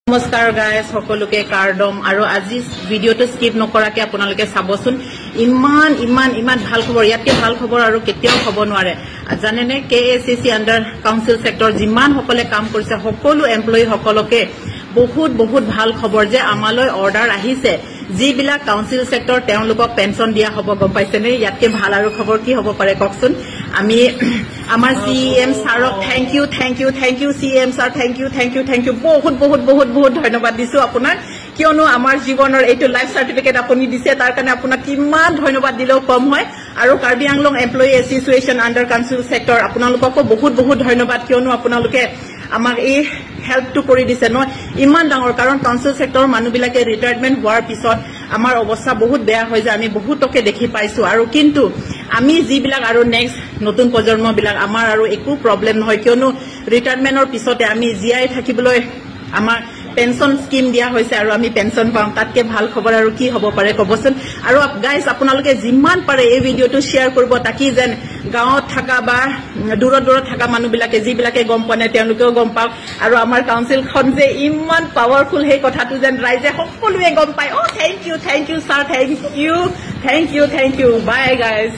নমস্কাৰ গাইজ, সকলোকে কাৰ্ডম। আৰু আজি ভিডিঅ'টো স্কিপ নকৰাকে আপোনালোকে চাবচোন। ইমান ইমান ইমান ভাল খবৰ, ইয়াতকে ভাল খবৰ আৰু কেতিয়াও হ'ব নোৱাৰে, জানেনে? কেএচিচি আণ্ডাৰ কাউন্সিল ছেক্টৰ যিমান সকলে কাম কৰিছে, সকলো এমপ্লয়ী সকলকে বহুত বহুত ভাল খবৰ যে আমালৈ অৰ্ডাৰ আহিছে, যিবিলাক কাউন্সিল ছেক্টৰ তেওঁলোকক পেঞ্চন দিয়া হ'ব। গম পাইছেনে? ইয়াতকে ভাল আৰু খবৰ কি হ'ব পাৰে কওকচোন? আমি আমাৰ চি এম ছাৰক thank you, thank you, thank you CM sir, thank you, thank you, thank you. বহুত বহুত বহুত বহুত ধন্যবাদ দিছো আপোনাক, কিয়নো আমাৰ জীৱনৰ এইটো লাইফ চাৰ্টিফিকেট আপুনি দিছে, তাৰ কাৰণে আপোনাক কিমান ধন্যবাদ দিলেও কম হয়। আৰু Karbi Anglong employee association under council sector, আপোনালোককো বহুত বহুত ধন্যবাদ, কিয়নো আপোনালোকে আমাক এই হেল্পটো কৰি দিছে ন ইমান ডাঙৰ। কাৰণ কাউন্সিল ছেক্টৰৰ মানুহবিলাকে ৰিটায়াৰমেণ্ট হোৱাৰ পিছত আমাৰ অৱস্থা বহুত বেয়া হৈ যায়, আমি বহুতকে দেখি পাইছো। আৰু কিন্তু আমি যিবিলাক আৰু নেক্সট নতুন প্ৰজন্মবিলাক, আমাৰ আৰু একো প্ৰব্লেম নহয়, কিয়নো ৰিটায়াৰমেণ্টৰ পিছতে আমি জীয়াই থাকিবলৈ আমাৰ পেঞ্চন স্কিম দিয়া হৈছে আৰু আমি পেঞ্চন পাম। তাতকে ভাল খবৰ আৰু কি হ'ব পাৰে ক'বচোন? আৰু গাইজ, আপোনালোকে যিমান পাৰে এই ভিডিঅ'টো শ্বেয়াৰ কৰিব, তাকি যেন গাঁৱত থকা বা দূৰত দূৰত থকা মানুহবিলাকে, যিবিলাকে গম পোৱা নাই, তেওঁলোকেও গম পাওক আৰু আমাৰ কাউন্সিলখন যে ইমান পাৱাৰফুল, সেই কথাটো যেন ৰাইজে সকলোৱে গম পায়। অ' thank you, thank you sir, thank you, thank you, thank you, bye guys.